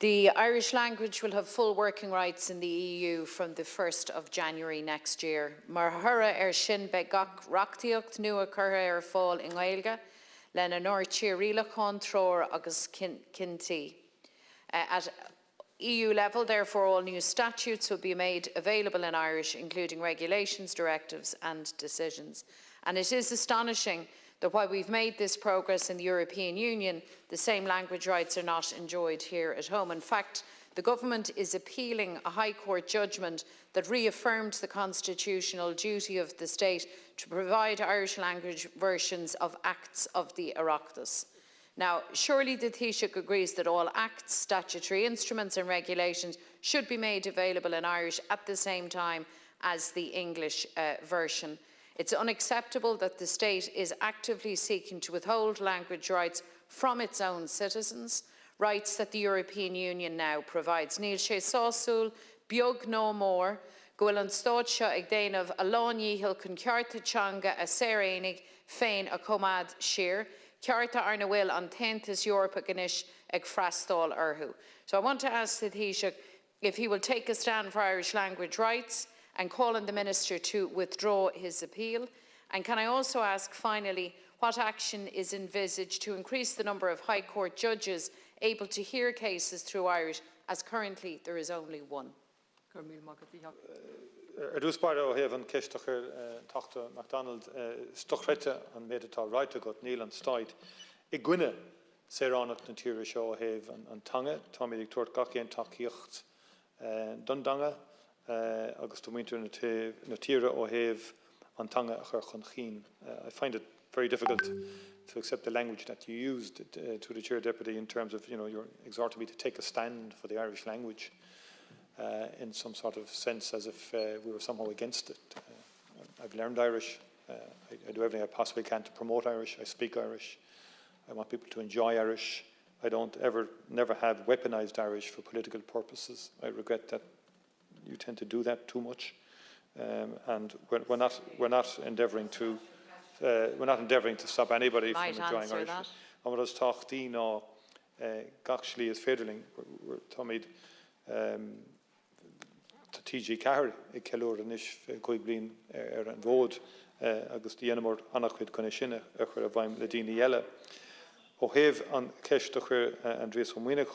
The Irish language will have full working rights in the EU from the 1st of January next year. Mar thoradh air sin beidh gach reachtaíocht nua curtha ar fáil i nGaeilge, lena n-áirítear rialacháin, treoir agus cinntí. At EU level, therefore, all new statutes will be made available in Irish, including regulations, directives and decisions. And it is astonishing that while we've made this progress in the European Union, the same language rights are not enjoyed here at home. In fact, the government is appealing a High Court judgment that reaffirmed the constitutional duty of the state to provide Irish language versions of acts of the Oireachtas. Now, surely the Taoiseach agrees that all acts, statutory instruments and regulations should be made available in Irish at the same time as the English version. It's unacceptable that the state is actively seeking to withhold language rights from its own citizens, rights that the European Union now provides. Níl sé sásúil, beag ná mór, go bhfuil an stát seo ag déanamh a lán-dhícheall chun cearta teanga a saoránaigh féin a choimeád siar, cearta ar a bhfuil an tAontas Eorpach anois ag freastal orthu. So I want to ask the Taoiseach if he will take a stand for Irish language rights and call on the Minister to withdraw his appeal. And can I also ask, finally, what action is envisaged to increase the number of High Court judges able to hear cases through Irish, as currently there is only one? Ar dtús báire ó thaobh an cheist a chuir an Teachta McDonald, is dochreidte an méid atá ráite agat, níl an stát i gcoinne saoránacht na tíre seo ó thaobh an teanga. Táimid ag tabhairt gach aon tacaíocht don dteanga agus do mhuintir na tíre ó thaobh an teanga a chur chun cinn. I find it very difficult to accept the language that you used to the Chair Deputy in terms of, you're exhorting me to take a stand for the Irish language in some sort of sense as if we were somehow against it. I've learned Irish. I do everything I possibly can to promote Irish. I speak Irish. I want people to enjoy Irish. I don't ever, never have weaponized Irish for political purposes. I regret that you tend to do that too much. And we're not endeavouring to we're not endeavouring to stop anybody from enjoying Irish. An rud is tábhachtaí ná gach slí is féidir linn táimid tá TG Ceathair ag ceiliúradh anois 5 bliain ar an bhfód agus dhéanamar an-chuid chun é sin a chur i bhfeidhm le daoine eile. Ó thaobh an cheist a chuir Aindrias Ó Muimhneacháin.